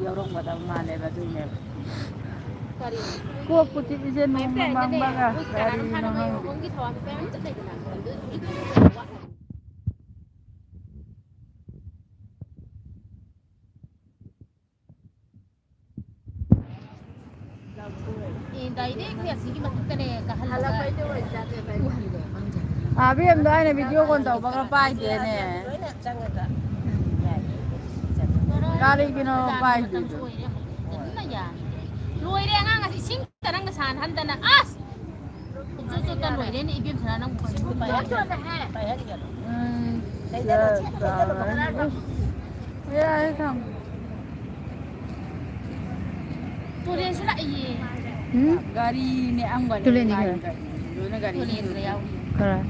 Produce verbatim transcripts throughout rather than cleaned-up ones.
ꯌꯥꯎꯔꯝꯒꯗꯕ ꯃꯥꯜꯂꯦꯕ, ꯑꯗꯨꯏꯅꯦꯕ꯫ ꯀꯔꯤ? ꯀꯣꯛꯄꯨ ꯆꯤꯛꯏꯁꯦ ꯅꯣꯡꯃ ꯃꯥꯡꯕꯒ꯫ ꯑꯩꯈꯣꯏ ꯀꯅꯥꯅꯣ ꯒꯥꯔꯤꯅ ꯍꯥꯟꯅ ꯃꯣꯏ ꯉꯥꯡ- ꯍꯣꯝꯒꯤ ꯊꯧꯔꯥꯡ ꯃꯌꯥꯝ ꯆꯠ ꯂꯩꯗꯅ, ꯑꯗꯨ, ꯑꯗꯨ ꯑꯦ, direct ꯑꯩꯈꯣꯏ ꯑꯁꯤꯒꯤ ꯃꯊꯛꯇꯅꯦ ꯀꯥꯍꯜꯂꯒ ꯎꯍꯜꯂꯦ꯫ ꯑꯥ, ꯑꯕꯦꯝꯗꯣ ꯑꯩꯅ video call ꯇꯧꯕꯒ ꯄꯥꯏꯗꯦꯅꯦ꯫ ꯀꯔꯤꯒꯤꯅꯣ ꯄꯥꯏꯗ꯭ꯔꯤꯗꯣ? ꯂꯣꯏꯔꯦ ꯑꯃꯨꯛ꯫ ꯐꯖꯅ ꯌꯥꯔꯦ꯫ ꯂꯣꯏꯔꯦ ꯑꯉꯥꯡ ꯑꯁꯤ ꯏꯁꯤꯡ ꯇꯔꯪꯒ ꯁꯥꯍꯟꯗꯅ꯫ ꯑꯁ! ꯄꯨꯡꯆꯣꯠ ꯆꯣꯠꯇ ꯂꯣꯏꯔꯦꯅꯦ ꯏꯕꯦꯝ ꯁꯅꯥ ꯅꯪꯕꯨ꯫ ꯎꯝ, ꯌꯥꯔꯦ, ꯊꯝꯃꯣ꯫ ꯇꯨꯔꯦꯟꯁꯨ ꯂꯥꯛꯏꯌꯦ꯫ ꯎꯝ? ꯒꯥꯔꯤꯅꯦ ꯑꯃꯒꯅꯦ ꯇꯨꯔꯦꯟꯒꯤ ꯂꯥꯏꯟꯗ꯫ ꯂꯣꯏꯅ ꯒꯥꯔꯤ ꯇꯨꯔꯦꯟꯗ ꯌꯥꯎꯔꯤ꯫ ꯀꯔꯥꯏ?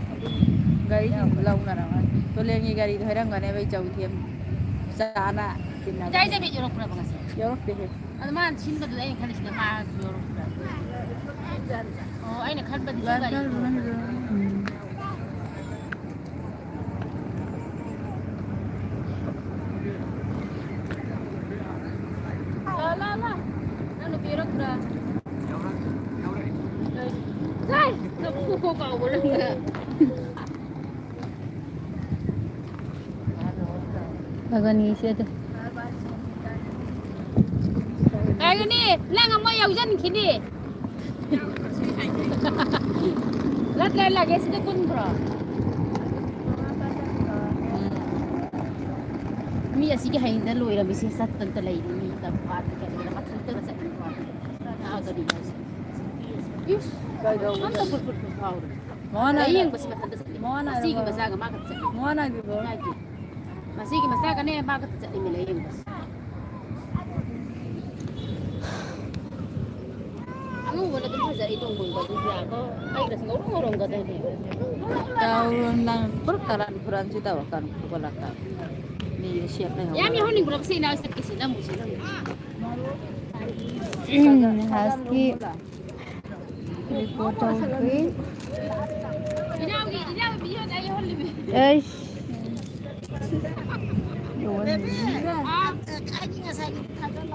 ꯒꯥꯔꯤꯁꯤꯡꯗꯨ ꯂꯧꯅꯔꯝꯒꯅꯤ꯫ ꯇꯨꯔꯦꯟꯒꯤ ꯒꯥꯔꯤꯗꯣ ꯍꯥꯏꯔꯝꯒꯅꯦꯕ, ꯑꯩ ꯆꯧꯊꯦꯝ ꯆꯥꯅ ꯇꯤꯟꯅꯒꯅꯤ꯫ ꯏꯆꯥꯏ ꯆꯕꯤ ꯌꯧꯔꯛꯄ꯭ꯔꯕ ꯉꯁꯤ? ꯌꯧꯔꯛꯇꯦꯍꯦ꯫ ꯑꯗꯣ ꯃꯥꯅ ꯁꯤꯟꯕꯗꯨꯗ ꯑꯩꯅ ꯈꯜꯂꯤꯁꯤꯅ ꯃꯥꯁꯨ ꯌꯧꯔꯛꯄ꯭ꯔꯥ? ꯑꯣ, ꯑꯩꯅ ꯈꯟꯕꯗꯤ ꯁꯤ ꯒꯥꯔꯤ ꯒꯥꯔꯤ ꯎꯝ꯫ ꯂꯥ, ꯂꯥ, ꯂꯥ꯫ ꯅꯪ ꯅꯨꯄꯤ ꯌꯧꯔꯛꯇ꯭ꯔꯥ? ꯂꯥꯏ, ꯅꯪ ꯀꯣꯛ ꯀꯥꯎꯕ ꯅꯪꯅ꯫ ꯑꯒꯅꯤꯁꯦ ꯑꯗꯨ꯫ ꯀꯥꯏꯒꯅꯤ? ꯅꯪ ꯑꯃ ꯌꯥꯎꯖꯟꯈꯤꯅꯤ꯫ ꯅꯠꯇ꯭ꯔ luggage ꯁꯤꯗ ꯀꯨꯟꯈ꯭ꯔꯣ? ꯃꯤ ꯑꯁꯤꯒꯤ ꯍꯌꯦꯡꯗ ꯂꯣꯏꯔꯝꯃꯤꯁꯦ ꯆꯠꯇꯅꯇ ꯂꯩꯔꯤ꯫ ꯃꯤ ꯇꯝꯄꯥꯛꯀꯤ ꯀꯩꯅꯣꯗ ꯃꯊꯟꯇꯒ ꯆꯠꯂꯤ꯫ ꯑꯥ, ꯀꯔꯤ ꯍꯥꯏꯁꯦ? ꯏꯁ, ꯀꯩꯗꯧꯕꯗ? ꯑꯝꯇ ꯐꯨꯠ ꯐꯨꯠ ꯐꯨꯠ ꯐꯥꯎꯔꯦ꯫ ꯃꯣꯍꯟ ꯍꯥꯏꯔꯣ꯫ ꯂꯥꯏꯌꯦꯡꯕꯁꯤ ꯃꯊꯟꯇ ꯆꯠꯂꯤ꯫ ꯃꯣꯍꯟ ꯍꯥꯏꯔꯣ, ꯃꯁꯤꯒꯤ ꯃꯣꯍꯟ꯫ ꯃꯆꯥꯒ ꯃꯥ ꯈꯛꯇ ꯆꯠꯂꯤ꯫ ꯃꯣꯍꯟ ꯍꯥꯏꯗꯨꯕꯨ꯫ ꯃꯁꯤꯒꯤ ꯃꯆꯥꯒꯅꯦ ꯃꯥ ꯈꯛꯇ ꯆꯠꯂꯤꯃꯤ ꯂꯥꯏꯌꯦꯡꯕꯁꯤ꯫ ꯑꯉꯧꯕꯅ ꯑꯗꯨꯝ ꯐꯖꯩ, ꯇꯣꯡꯕꯝꯗ ꯑꯗꯨꯝ ꯌꯥꯕ꯫ ꯑꯩꯒꯁꯨ ꯉꯧꯔꯣꯛ ꯉꯧꯔꯝꯒꯗꯣꯏꯅꯦ꯫ ꯇꯧꯔꯣ ꯅꯪ, ꯄꯨꯔꯥ ꯀꯔꯟ ꯐꯨꯔꯟꯁꯤ ꯇꯧꯔꯛꯀꯅꯨ, ꯐꯨꯒꯠꯂꯛꯀꯅꯤ꯫ ꯃꯤꯁꯦ ꯁꯦꯞ ꯂꯩꯍꯧꯔꯣꯏ꯫ ꯌꯥꯝ ꯌꯥꯎꯍꯟꯅꯤꯡꯕ꯭ꯔꯕ ꯁꯤ ꯏꯅꯥꯎꯁꯦ? ꯁꯤꯗ ꯑꯃꯨꯛ, ꯁꯤꯗ ꯑꯃꯨꯛ꯫ ꯎꯝ, ꯍꯥꯁꯀꯤ report ꯇꯧꯗ꯭ꯔꯤ꯫ ꯏꯅꯥꯎꯒꯤ, ꯏꯅꯥꯎꯒꯤ video ꯗ ꯑꯩ ꯌꯥꯎꯍꯜꯂꯤꯃꯤ꯫ ꯑꯩꯁ꯫ ꯌꯥꯎꯍꯟꯅꯤꯡꯉꯤ꯫ ꯑꯥ, ꯑꯩꯒꯤ ꯉꯁꯥꯏꯒꯤ ꯊꯥꯖꯟ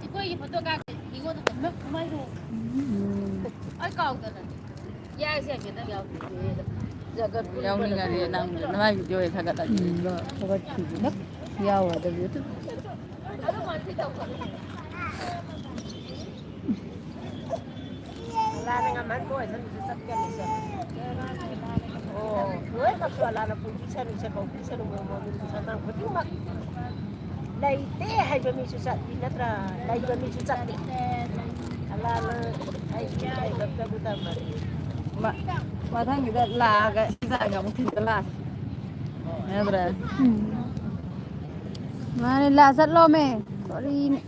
ꯑꯩꯈꯣꯏꯒꯤ ꯐꯣꯇꯣ ꯀꯥꯞꯀꯦ꯫ ꯃꯤꯉꯣꯟꯗ ꯀꯩꯅꯣ ꯀꯃꯥꯏꯅꯣ? ꯑꯩ ꯀꯥꯎꯗꯅ꯫ ꯌꯥꯏꯁꯦ ꯍꯥꯏꯐꯦꯠꯇꯪ ꯌꯥꯎꯗꯦ꯫ ꯌꯥꯎꯅꯤꯡꯉꯗꯤ ꯅꯪ ꯅꯃꯥꯏ ꯚꯤꯗꯤꯑꯣ ꯊꯥꯒꯠꯂꯗꯤ꯫ ꯎꯝ, ꯊꯥꯒꯠꯈꯤꯕꯅ ꯌꯥꯎꯔꯗꯕꯤ ꯑꯗꯨꯝ꯫ ꯂꯥꯟꯅ ꯉꯝꯍꯟꯕ ꯑꯣꯏꯁꯅꯨ, ꯆꯠꯀꯅꯤ, ꯆꯠ-, ꯑꯣ, ꯂꯣꯏ ꯀꯛꯊꯣꯛ, ꯂꯥꯟꯅ ꯄꯨꯕꯤꯁꯅꯨ, ꯁꯦ ꯀꯧꯕꯤꯁꯅꯨ, ꯃꯣꯏ ꯃꯣꯏ ꯃꯤ ꯁꯟꯗꯥꯡ ꯈꯨꯗꯤꯡꯃꯛ꯫ ꯂꯩꯇꯦ ꯍꯥꯏꯕ ꯃꯤꯁꯨ ꯆꯠꯂꯤ ꯅꯠꯇ꯭ꯔꯥ? ꯂꯩꯕ ꯃꯤꯁꯨ ꯆꯠꯂꯤ꯫ ꯑꯂꯥꯟꯅ ꯑꯩꯒꯤ ꯂꯩꯕꯛꯇꯕꯨ ꯇꯝꯃꯗꯤ꯫ ꯃ-, ꯃꯊꯪꯒꯤꯗ ꯂꯥꯛꯑꯒ ꯏꯟꯖꯥꯡꯒ ꯑꯃꯨꯛ ꯊꯤꯟꯕ ꯂꯥꯛꯑꯒꯦ꯫ ꯅꯠꯇ꯭ꯔꯥ? ꯎꯝ꯫ ꯃꯥꯅꯦ, ꯂꯥꯛ ꯆꯠꯂꯣꯃꯦ꯫ ꯀꯔꯤꯅꯣ?